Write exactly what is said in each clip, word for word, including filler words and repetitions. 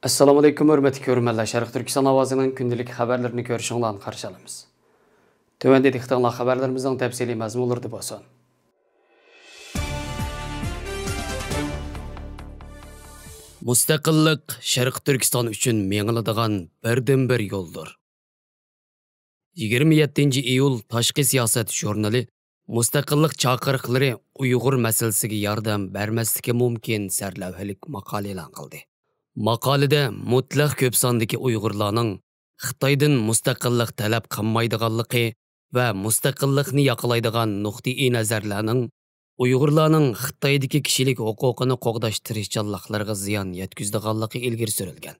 ئەسسالامۇئەلەيكۇم، ھۆرمەتلىك كۆرۈرمەنلەر. شەرقىي تۈركىستان ئاۋازىنىڭ كۈندىلىك خەۋەرلىرىنى كۆرۈشۈڭلارنى قارشى ئالىمىز. تۆۋەندە دىققىتىڭلار خەۋەرلىرىمىزنىڭ تەپسىلىي مەزمۇنلىرىدا بولسۇن. مۇستەقىللىق شەرقىي تۈركىستان ئۈچۈن مېڭىلىدىغان بىردىنبىر يولدۇر. يىگىرمە يەتتىنچى ئىيۇل تاشقى سىياسەت ژۇرنىلى مۇستەقىللىق چاقىرىقلىرى ئۇيغۇر مەسىلىسىگە ياردەم بەرمەسلىكى مۇمكىن سەرلەۋھىلىك ماقالە ئېلان قىلدى. ماقالىدە مۇتلەق كۆپ ساندىكى ئۇيغۇرلارنىڭ خىتايدىن مۇستەقىللىق تەلەپ قىلمايدىغانلىقى ۋە مۇستەقىللىقنى ياقلايدىغان نۇقتىئىنەزەرلەرنىڭ ئۇيغۇرلارنىڭ خىتايدىكى كىشىلىك ھوقۇقىنى قوغداش تىرىشچانلىقلىرىغا زىيان يەتكۈزىدىغانلىقى ئىلگىرى سۈرۈلگەن.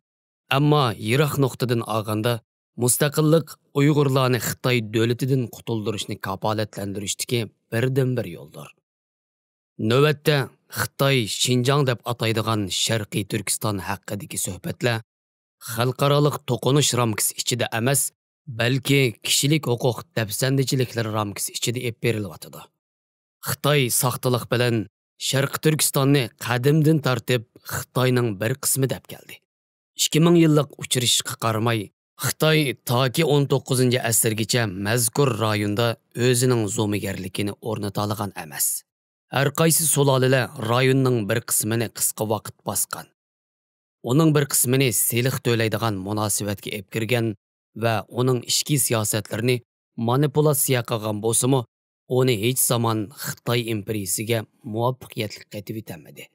ئەمما يىراق نۇقتىدىن ئالغاندا، مۇستەقىللىق ئۇيغۇرلارنى خىتاي دۆلىتىدىن قۇتۇلدۇرۇشنى كاپالەتلەندۈرۈشتىكى بىردىنبىر يولدۇر. نۆۋەتتە خىتاي شىنجاڭ دەپ ئاتايدىغان شەرقىي تۈركىستان ھەققىدىكى سۆھبەتلەر خەلقئارالىق توقۇنۇش رامكىسى ئىچىدە ئەمەس، بەلكى كىشىلىك ھوقۇق دەپسەندىچىلىكلىرى رامكىسى ئىچىدە ئېلىپ بېرىلىۋاتىبىلەن شەرقىي تۈركىستاننى قەدىمدىن تارتىپ خىتاينىڭ بىر قىسمى دەپ كەلدى. ئىككى مىڭ يىللىق ئۇچرىشىشقا قارىماي، خىتاي تاكى ئون توققۇزىنچى ئەسىرگىچە مەزكۇر رايوندا ئۆزىنىڭ زومىگەرلىكىنى ئورنىتالىغان ئەمەس. ھەرقايسى سۇلالىلەر رايوننىڭ بىر قىسمىنى قىسقا ۋاقىت باسقان. ئۇنىڭ بىر قىسمىنى سېلىق تۆلەيدىغان مۇناسىۋەتكە ئېلىپ كىرگەن ۋە ئۇنىڭ ئىچكى سىياسەتلىرىنى مانىپۇلاتسىيە قىلغان بولسىمۇ، ئۇنى ھېچ زامان خىتاي ئىمپېرىيىسىگە مۇۋەپپەقىيەتلىك قېتىۋېتەلمىدى.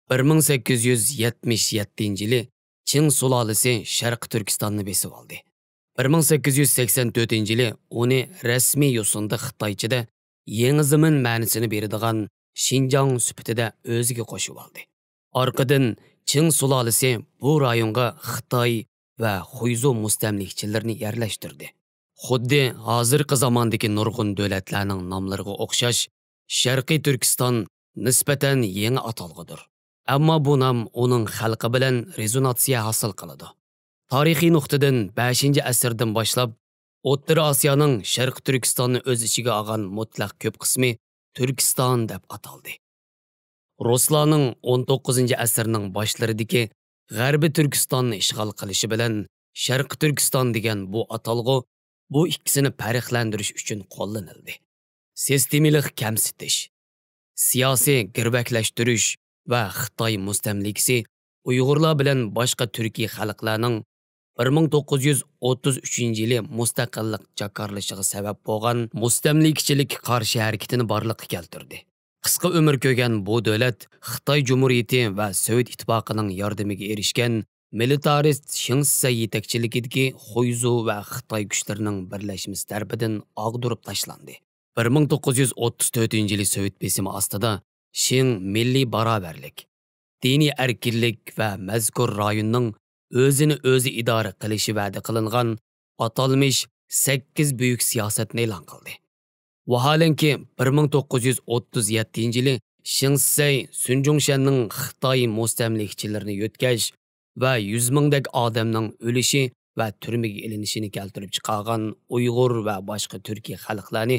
بىر مىڭ سەككىز يۈز يەتمىش يەتتىنچى يىلى چىڭ سۇلالىسى شەرقىي تۈركىستاننى بېسىۋالدى. بىر مىڭ سەككىز يۈز سەكسەن تۆتىنچى يىلى ئۇنى رەسمىي يوسۇندا خىتايچىدا يېڭى زېمىن مەنىسىنى بېرىدىغان شىنجاڭ سۈپىتىدە ئۆزىگە قوشۇۋالدى. ئارقىدىن چىڭ سۇلالىسى بۇ رايونغا خىتاي ۋە خۇيزۇ مۇستەملىكىچىلىرىنى يەرلەشتۈردى. خۇددى ھازىرقى زاماندىكى نۇرغۇن دۆلەتلەرنىڭ ناملىرىغا ئوخشاش، شەرقىي تۈركىستان نىسبەتەن يېڭى ئاتالغۇدۇر. ئەمما بۇ نام ئۇنىڭ خەلقى بىلەن رېزونانسىيە ھاسىل قىلىدۇ. تارىخىي نۇقتىدىن بەشىنچى ئەسىردىن باشلاپ ئوتتۇرا ئاسىيانىڭ شەرقىي تۈركىستاننى ئۆز ئىچىگە ئالغان مۇتلەق كۆپ قىسمى تۈركىستان دەپ ئاتالدى. رۇسلارنىڭ ئون توققۇزىنچى ئەسىرنىڭ باشلىرىدىكى غەربىي تۈركىستاننى ئىشغال قىلىشى بىلەن شەرقىي تۈركىستان دېگەن بۇ ئاتالغۇ بۇ ئىككىسىنى پەرقلەندۈرۈش ئۈچۈن قوللىنىلدى. سىستېمىلىق كەمسىتىش، سىياسىي گىرۋەكلەشتۈرۈش ۋە خىتاي مۇستەملىكىسى ئۇيغۇرلار بىلەن باشقا تۈركىي خەلقلەرنىڭ بىر مىڭ توققۇز يۈز ئوتتۇز ئۈچىنچى يىلى مۇستەقىللىق جاكارلىشىغا سەۋەب بولغان مۇستەملىكىچىلىككە قارشى ھەرىكىتىنى بارلىققا كەلتۈردى. قىسقا ئۆمۈر كۆرگەن بۇ دۆلەت خىتاي جۇمھۇرىيىتى ۋە سوۋېت ئىتتىپاقىنىڭ ياردىمىگە ئېرىشكەن مىلىتارىست شېڭ شىسەي يېتەكچىلىكىدىكى خۇيزۇ ۋە خىتاي كۈچلىرىنىڭ بىرلەشمىسى تەرىپىدىن ئاغدۇرۇپ تاشلاندى. بىر مىڭ توققۇز يۈز ئوتتۇز تۆتىنچى يىلى سوۋېت بېسىمى ئاستىدا شىڭ مىللىي باراۋەرلىك، دىنىي ئەركىنلىك ۋە مەزكۇر رايوننىڭ ئۆزىنى ئۆزى ئىدارە قىلىشى ۋەدە قىلىنغان ئاتالمىش سەككىز بۈيۈك سىياسەتنى ئېلان قىلدى. ۋاھالەنكى، بىر مىڭ توققۇز يۈز ئوتتۇز يەتتىنچى يىلى شېڭ شىسەي سۈن جۇڭشەننىڭ خىتاي مۇستەملىكىچىلىرىنى يۆتكەش ۋە يۈز مىڭدەك ئادەمنىڭ ئۆلۈشى ۋە تۈرمىگە ئېلىنىشىنى كەلتۈرۈپ چىقارغان ئۇيغۇر ۋە باشقا تۈركىي خەلقلەرنى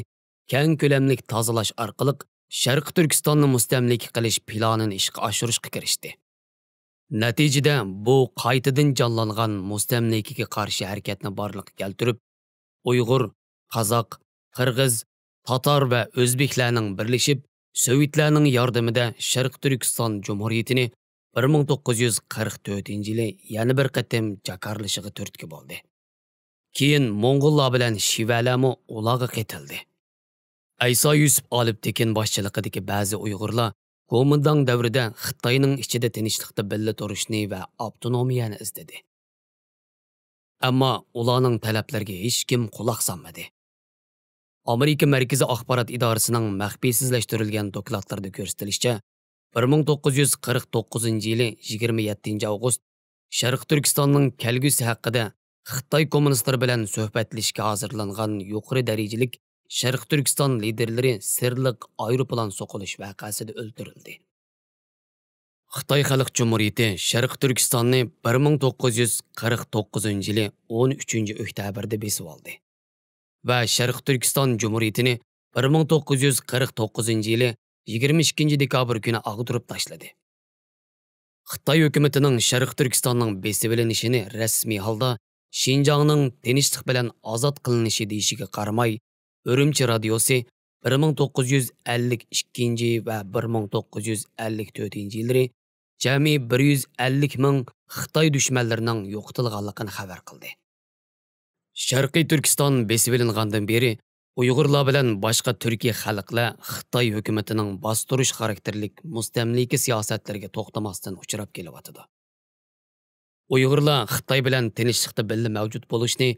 كەڭ كۆلەملىك تازىلاش ئارقىلىق شەرقىي تۈركىستاننى مۇستەملىكە قىلىش پىلانىنى ئىشقا ئاشۇرۇشقا كىرىشتى. نەتىجىدە بۇ قايتىدىن جانلانغان مۇستەملىكىگە قارشى ھەرىكەتنى بارلىققا كەلتۈرۈپ، ئۇيغۇر، قازاق، قىرغىز، تاتار ۋە ئۆزبېكلەرنىڭ بىرلىشىپ، سوۋېتلەرنىڭ ياردىمىدە شەرقىي تۈركىستان جۇمھۇرىيىتىنى بىر مىڭ توققۇز يۈز قىرىق تۆتىنچى يىلى يەنە بىر قېتىم جاكارلىشىغا تۈرتكە بولدى. كېيىن موڭغۇللار بىلەن شىۋەلەرمۇ ئۇلارغا قېتىلدى. ئەيسا يۈسۈپ ئالپتېكىن باشچىلىقىدىكى بەزى ئۇيغۇرلار گومىنداڭ دەۋرىدە خىتاينىڭ ئىچىدە تىنچلىقتا بىللە تۇرۇشنى ۋە ئاپتونومىيەنى ئىزدىدى. ئەمما ئۇلارنىڭ تەلەپلىرىگە ھېچكىم قۇلاق سالمىدى. ئامېرىكا مەركىزىي ئاخبارات ئىدارىسىنىڭ مەخپىيسىزلەشتۈرۈلگەن دوكلاتلىرىدا كۆرسىتىلىشىچە، بىر مىڭ توققۇز يۈز قىرىق توققۇزىنچى يىلى يىگىرمە يەتتىنچى ئاۋغۇست شەرقىي تۈركىستاننىڭ كەلگۈسى ھەققىدە خىتاي كوممۇنىستلىرى بىلەن سۆھبەتلىشىشكە ھازىرلانغان يۇقىرى دەرىجىلىك شەرقىي تۈركىستان لىدىرلىرى سىرلىق ئايروپىلان سوقۇلۇش ۋەقەسىدە ئۆلتۈرۈلدى. خىتاي خەلق جۇمھۇرىيىتى شەرقىي تۈركىستاننى بىر مىڭ توققۇز يۈز قىرىق توققۇزىنچى يىلى ئون ئۈچىنچى ئۆكتەبىردە بېسىۋالدى ۋە شەرقىي تۈركىستان جۇمھۇرىيىتىنى بىر مىڭ توققۇز يۈز قىرىق توققۇزىنچى يىلى يىگىرمە ئىككىنچى دېكابىر كۈنى ئاغدۇرۇپ تاشلىدى. خىتاي ھۆكۈمىتىنىڭ شەرقىي تۈركىستاننىڭ بېسىۋېلىنىشىنى رەسمىي ھالدا شىنجاڭنىڭ تىنچلىق بىلەن ئازاد قىلىنىشى دېيىشىگە قارىماي، ئۈرۈمچى رادىيوسى بىر مىڭ توققۇز يۈز ئەللىك ئىككىنچى ۋە بىر مىڭ توققۇز يۈز ئەللىك تۆتىنچى يىللىرى جەمئىي بىر يۈز ئەللىك مىڭ خىتاي دۈشمەنلىرىنىڭ يوقىتىلغانلىقىنى خەۋەر قىلدى. شەرقىي تۈركىستان بېسىۋېلىنغاندىن بېرى، ئۇيغۇرلار بىلەن باشقا تۈركىي خەلقلەر خىتاي ھۆكۈمىتىنىڭ باستۇرۇش خاراكتېرلىك مۇستەملىكە سىياسەتلىرىگە توختىماستىن ئۇچراپ كېلىۋاتىدۇ. ئۇيغۇرلار خىتاي بىلەن تىنچلىقتا بىللە مەۋجۇت بولۇشنى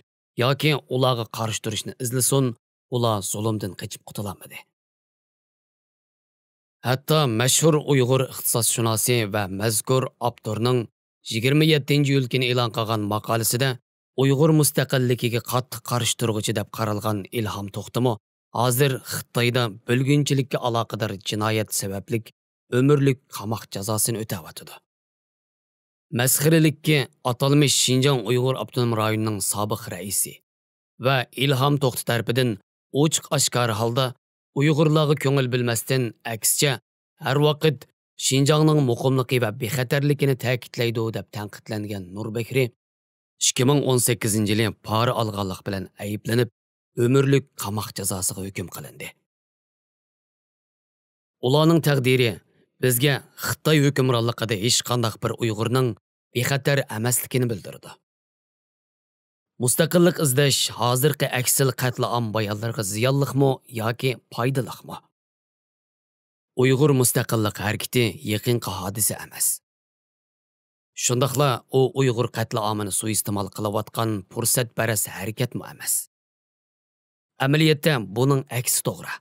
ياكى ئۇلارغا قارشى تۇرۇشنى ئىزلىسۇن، ئۇلار زۇلۇمدىن قېچىپ قۇتۇلالمىدى. ھەتتا مەشھۇر ئۇيغۇر ئىقتىسادشۇناسى ۋە مەزكۇر ئاپتورنىڭ يىگىرمە يەتتىنچى ئىيۇل كۈنى ئېلان قىلغان ماقالىسىدە ئۇيغۇر مۇستەقىللىكىگە قاتتىق قارشى تۇرغۇچى دەپ قارالغان ئىلھام توختىمۇ ھازىر خىتايدا بۆلگۈنچىلىككە ئالاقىدار جىنايەت سەۋەبلىك ئۆمۈرلۈك قاماق جازاسىنى ئۆتەۋاتىدۇ. مەسخىرىلىككە، ئاتالمىش شىنجاڭ ئۇيغۇر ئاپتونوم رايونىنىڭ سابىق رەئىسى ۋە ئىلھام توختى تەرىپىدىن ئوچۇق ئاشكارا ھالدا ئۇيغۇرلارغا كۆڭۈل بۆلمەستىن، ئەكسىچە، ھەر ۋاقىت شىنجاڭنىڭ مۇقىملىقى ۋە بىخەتەرلىكىنى تەكىتلەيدۇ دەپ تەنقىدلەنگەن نۇر بەكرى ئىككى مىڭ ئون سەككىزىنچى يىلى پارا ئالغانلىق بىلەن ئەيىبلىنىپ، ئۆمۈرلۈك قاماق جازاسىغا ھۆكۈم قىلىندى. ئۇلارنىڭ تەقدىرى بىزگە خىتاي ھۆكۈمرانلىقىدا ھېچقانداق بىر ئۇيغۇرنىڭ بىخەتەر ئەمەسلىكىنى بىلدۈرىدۇ. مۇستەقىللىق ئىزدەش ھازىرقى ئەكسىل قەتلىئام بايانلىرىغا زىيانلىقمۇ ياكى پايدىلىقمۇ؟ ئۇيغۇر مۇستەقىللىق ھەرىكىتى يېقىنقى ھادىسە ئەمەس. شۇنداقلا ئۇ ئۇيغۇر قەتلىئامىنى سۇيىئىستېمال قىلىۋاتقان پۇرسەتپەرەس ھەرىكەتمۇ ئەمەس. ئەمەلىيەتتە بۇنىڭ ئەكسى توغرا.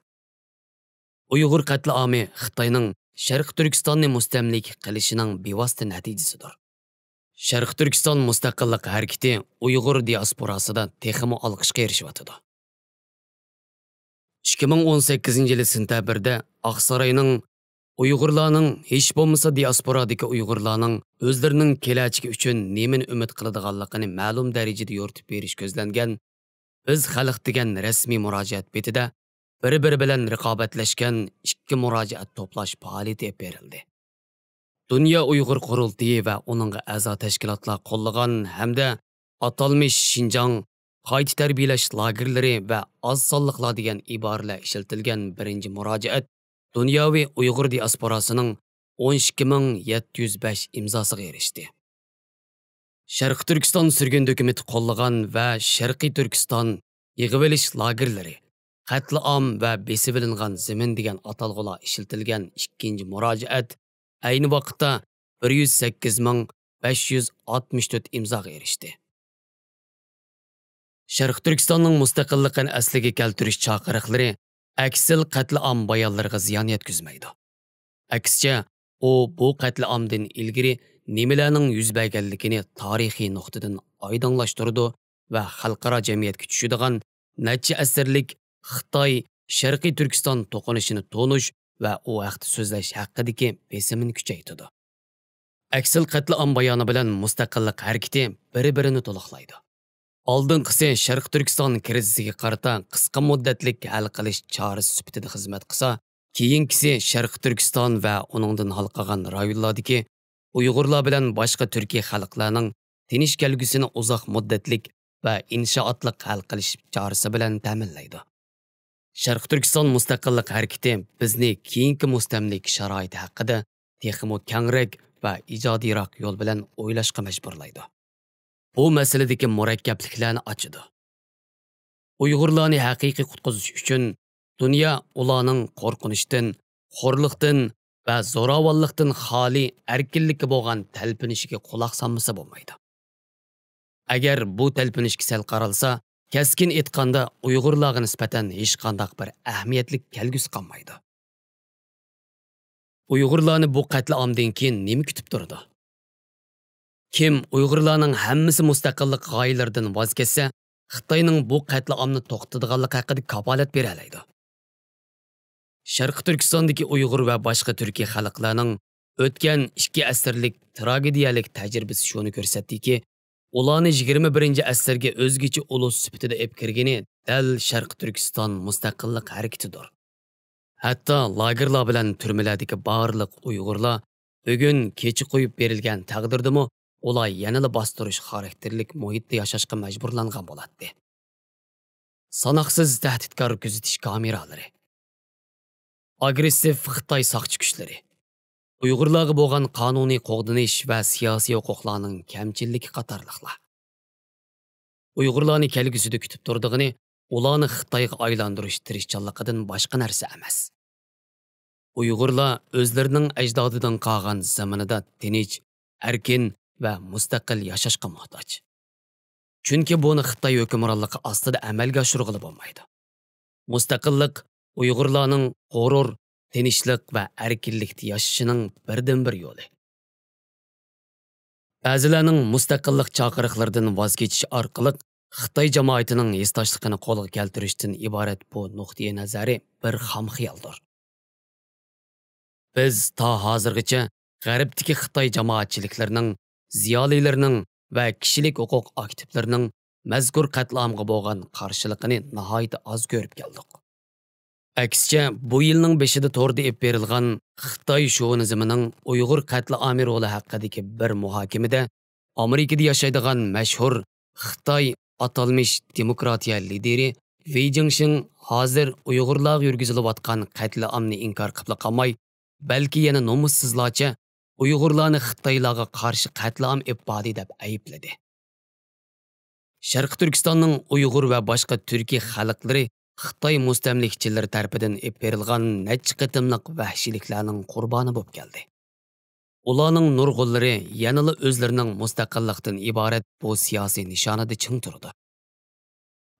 ئۇيغۇر قەتلىئامى خىتاينىڭ شەرقىي تۈركىستاننى مۇستەملىكە قىلىشىنىڭ بىۋاسىتە نەتىجىسىدۇر. شەرقىي تۈركىستان مۇستەقىللىق ھەرىكىتى ئۇيغۇر دىئاسپوراسىدا تېخىمۇ ئالقىشقا ئېرىشىۋاتىدۇ. ئىككى مىڭ ئون سەككىزىنچى يىلى سېنتەبىردە ئاقساراينىڭ ئۇيغۇرلارنىڭ، ھېچ بولمىسا دىئاسپورادىكى ئۇيغۇرلارنىڭ ئۆزلىرىنىڭ كېلەچىكى ئۈچۈن نېمىنى ئۈمىد قىلىدىغانلىقىنى مەلۇم دەرىجىدە يورۇتۇپ بېرىش كۆزلەنگەن بىز خەلق دېگەن رەسمىي مۇراجىئەت بېتىدە بىر-بىرى بىلەن رىقابەتلەشكەن ئىككى مۇراجىئەت توپلاش پائالىيىتى ئېلىپ بېرىلدى. دۇنيا ئۇيغۇر قۇرۇلتىيى ۋە ئۇنىڭغا ئەزا تەشكىلاتلار قوللىغان ھەمدە ئاتالمىش شىنجاڭ قايتا تەربىيەلەش لاگېرلىرى ۋە ئاز سانلىقلار دېگەن ئىبارىلەر ئىشلىتىلگەن بىرىنچى مۇراجىئەت دۇنياۋى ئۇيغۇر دىئاسپوراسىنىڭ ئون ئىككى مىڭ يەتتە يۈز بەش ئىمزاسىغا ئېرىشتى. شەرقىي تۈركىستان سۈرگۈندە ھۆكۈمىتى قوللىغان ۋە شەرقىي تۈركىستان يىغىۋېلىش لاگېرلىرى، قەتلىئام ۋە بېسىۋېلىنغان زېمىن دېگەن ئاتالغۇلار ئىشلىتىلگەن ئىككىنچى مۇراجىئەت ئەينى ۋاقىتتا بىر يۈز سەككىز مىڭ بەش يۈز ئاتمىش تۆت ئىمزاغا ئېرىشتى. شەرقىي تۈركىستاننىڭ مۇستەقىللىقىنى ئەسلىگە كەلتۈرۈش چاقىرىقلىرى ئەكسىل قەتلىئام بايانلىرىغا زىيان يەتكۈزمەيدۇ. ئەكسىچە، ئۇ بۇ قەتلىئامدىن ئىلگىرى نېمىلەرنىڭ يۈز بەرگەنلىكىنى تارىخىي نۇقتىدىن ئايدىڭلاشتۇرىدۇ ۋە خەلقئارا جەمئىيەتكە چۈشىدىغان نەچچە ئەسىرلىك خىتاي شەرقىي تۈركىستان توقۇنۇشىنى تونۇش ۋە ئۇ ھەقتە سۆزلەش ھەققىدىكى بېسىمىنى كۈچەيتىدۇ. ئەكسىل قەتلىئام بايانى بىلەن مۇستەقىللىق ھەرىكىتى بىر-بىرىنى تولۇقلايدۇ. ئالدىنقىسى شەرقىي تۈركىستان كىرىزىسىگە قارىتا قىسقا مۇددەتلىك ھەل قىلىش چارىسى سۈپىتىدە خىزمەت قىلسا، كېيىنكىسى شەرقىي تۈركىستان ۋە ئۇنىڭدىن ھالقىغان رايونلاردىكى ئۇيغۇرلار بىلەن باشقا تۈركىي خەلقلەرنىڭ تىنچ كەلگۈسىنى ئۇزاق مۇددەتلىك ۋە ئىنشائاتلىق ھەل قىلىش چارىسى بىلەن تەمىنلەيدۇ. شەرقىي تۈركىستان مۇستەقىللىق ھەرىكىتى بىزنى كېيىنكى مۇستەملىكە شارائىتى ھەققىدە تېخىمۇ كەڭرەك ۋە ئىجادىيراق يول بىلەن ئويلاشقا مەجبۇرلايدۇ. بۇ مەسىلىدىكى مۇرەككەپلىكلەرنى ئاچىدۇ. ئۇيغۇرلارنى ھەقىقىي قۇتقۇزۇش ئۈچۈن دۇنيا ئۇلارنىڭ قورقۇنچتىن، خورلۇقتىن ۋە زوراۋانلىقتىن خالىي ئەركىنلىككە بولغان تەلپۈنۈشىگە قۇلاق سالمىسا بولمايدۇ. ئەگەر بۇ تەلپۈنۈشكە سەل قارالسا، كەسكىن ئېيتقاندا، ئۇيغۇرلارغا نىسبەتەن ھېچقانداق بىر ئەھمىيەتلىك كەلگۈسى قالمايدۇ. ئۇيغۇرلارنى بۇ قەتلىئامدىن كېيىن نېمە كۈتۈپ تۇرىدۇ؟ كىم ئۇيغۇرلارنىڭ ھەممىسى مۇستەقىللىق غايىلىرىدىن ۋاز كەچسە، خىتاينىڭ بۇ قەتلىئامنى توختىتىدىغانلىقى ھەققىدە كاپالەت بېرەلەيدۇ؟ شەرقىي تۈركىستاندىكى ئۇيغۇر ۋە باشقا تۈركىي خەلقلەرنىڭ ئۆتكەن ئىككى ئەسىرلىك تراگېدىيەلىك تەجرىبىسى شۇنى كۆرسەتتىكى، ئۇلارنى يىگىرمە بىرىنچى ئەسىرگە ئۆزگىچە ئۇلۇس سۈپىتىدە ئېلىپ كىرگىنى دەل شەرقىي تۈركىستان مۇستەقىللىق ھەرىكىتىدۇر. ھەتتا لاگېرلار بىلەن تۈرمىلەردىكى بارلىق ئۇيغۇرلار بۈگۈن كېچە قويۇپ بېرىلگەن تەقدىردىمۇ، ئۇلار يەنىلا باستۇرۇش خاراكتېرلىك مۇھىتتا ياشاشقا مەجبۇرلانغان بولاتتى. ساناقسىز تەھدىتكار كۆزىتىش كامېرالىرى، ئاگرېسسىپ خىتاي ساقچى كۈچلىرى، ئۇيغۇرلارغا بولغان قانۇنىي قوغدىنىش ۋە سىياسىي ھوقۇقلارنىڭ كەمچىللىكى قاتارلىقلار. ئۇيغۇرلارنى كەلگۈسىدە كۈتۈپ تۇرىدىغىنى ئۇلارنى خىتايغا ئايلاندۇرۇش تىرىشچانلىقىدىن باشقا نەرسە ئەمەس. ئۇيغۇرلار ئۆزلىرىنىڭ ئەجدادىدىن قالغان زېمىنىدا تىنچ، ئەركىن ۋە مۇستەقىل ياشاشقا موھتاج. چۈنكى بۇنى خىتاي ھۆكۈمرانلىقى ئاستىدا ئەمەلگە ئاشۇرغىلى بولمايدۇ. مۇستەقىللىق ئۇيغۇرلارنىڭ غۇرۇر، تىنچلىق ۋە ئەركىنلىكتە ياشىشىنىڭ بىردىنبىر يولى. بەزىلەرنىڭ مۇستەقىللىق چاقىرىقلىرىدىن ۋاز كېچىش ئارقىلىق خىتاي جامائىتىنىڭ ھېسداشلىقىنى قولغا كەلتۈرۈشتىن ئىبارەت بۇ نۇقتىئى نەزەرى بىر خام خىيالدۇر. بىز تا ھازىرغىچە غەربتىكى خىتاي جامائەتچىلىكلىرىنىڭ، زىيالىيلىرىنىڭ ۋە كىشىلىك ھوقۇق ئاكتىپلىرىنىڭ مەزكۇر قەتلىئامغا بولغان قارشىلىقىنى ناھايىتى ئاز كۆرۈپ كەلدۇق. ئەكسىچە، بۇ يىلنىڭ بېشىدا توردا ئېلىپ بېرىلغان خىتاي شوۋىنىزمىنىڭ ئۇيغۇر قەتلىئامى رولى ھەققىدىكى بىر مۇھاكىمىدە ئامېرىكىدا ياشايدىغان مەشھۇر خىتاي ئاتالمىش دېموكراتىيە لىدىرى ۋېي جىڭشىڭ ھازىر ئۇيغۇرلارغا يۈرگۈزۈلۈۋاتقان قەتلىئامنى ئىنكار قىلىپلا قالماي، بەلكى يەنە نومۇسسىزلارچە ئۇيغۇرلارنى خىتايلارغا قارشى قەتلىئام ئېلىپ باردى دەپ ئەيىبلىدى. شەرقىي تۈركىستاننىڭ ئۇيغۇر ۋە باشقا تۈركىي خەلقلىرى خىتاي مۇستەملىكىچىلىرى تەرىپىدىن ئېلىپ بېرىلغان نەچچە قېتىملىق ۋەھشىيلىكلەرنىڭ قۇربانى بولۇپ كەلدى. ئۇلارنىڭ نۇرغۇنلىرى يەنىلا ئۆزلىرىنىڭ مۇستەقىللىقتىن ئىبارەت بۇ سىياسىي نىشانىدا چىڭ تۇرىدۇ.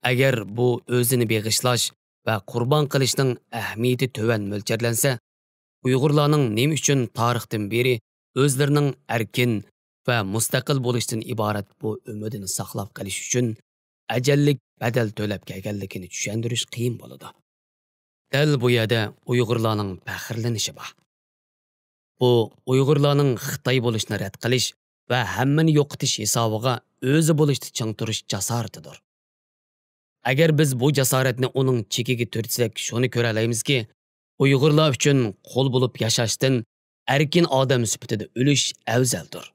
ئەگەر بۇ ئۆزىنى بېغىشلاش ۋە قۇربان قىلىشنىڭ ئەھمىيىتى تۆۋەن مۆلچەرلەنسە، ئۇيغۇرلارنىڭ نېمە ئۈچۈن تارىختىن بېرى ئۆزلىرىنىڭ ئەركىن ۋە مۇستەقىل بولۇشتىن ئىبارەت بۇ ئۈمىدىنى ساقلاپ قېلىش ئۈچۈن ئەجەللىك بەدەل تۆلەپ كەلگەنلىكىنى چۈشەندۈرۈش قىيىن بولىدۇ. دەل بۇ يەردە ئۇيغۇرلارنىڭ پەخىرلىنىشى بار. بۇ ئۇيغۇرلارنىڭ خىتاي بولۇشنى رەت قىلىش ۋە ھەممىنى يوقىتىش ھېسابىغا ئۆزى بولۇشتا چىڭ تۇرۇش جاسارىتىدۇر. ئەگەر بىز بۇ جاسارەتنى ئۇنىڭ چېكىگە تۈرتسەك، شۇنى كۆرەلەيمىزكى، ئۇيغۇرلار ئۈچۈن قۇل بولۇپ ياشاشتىن ئەركىن ئادەم سۈپىتىدە ئۆلۈش ئەۋزەلدۇر.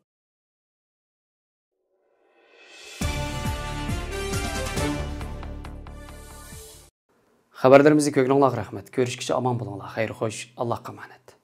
خەۋەرلىرىمىزنى كۆرگىنىڭلارغا رەھمەت. كۆرۈشكىچە ئامان بولۇڭلار. خەير خوش. ئاللاھقا ئامانەت.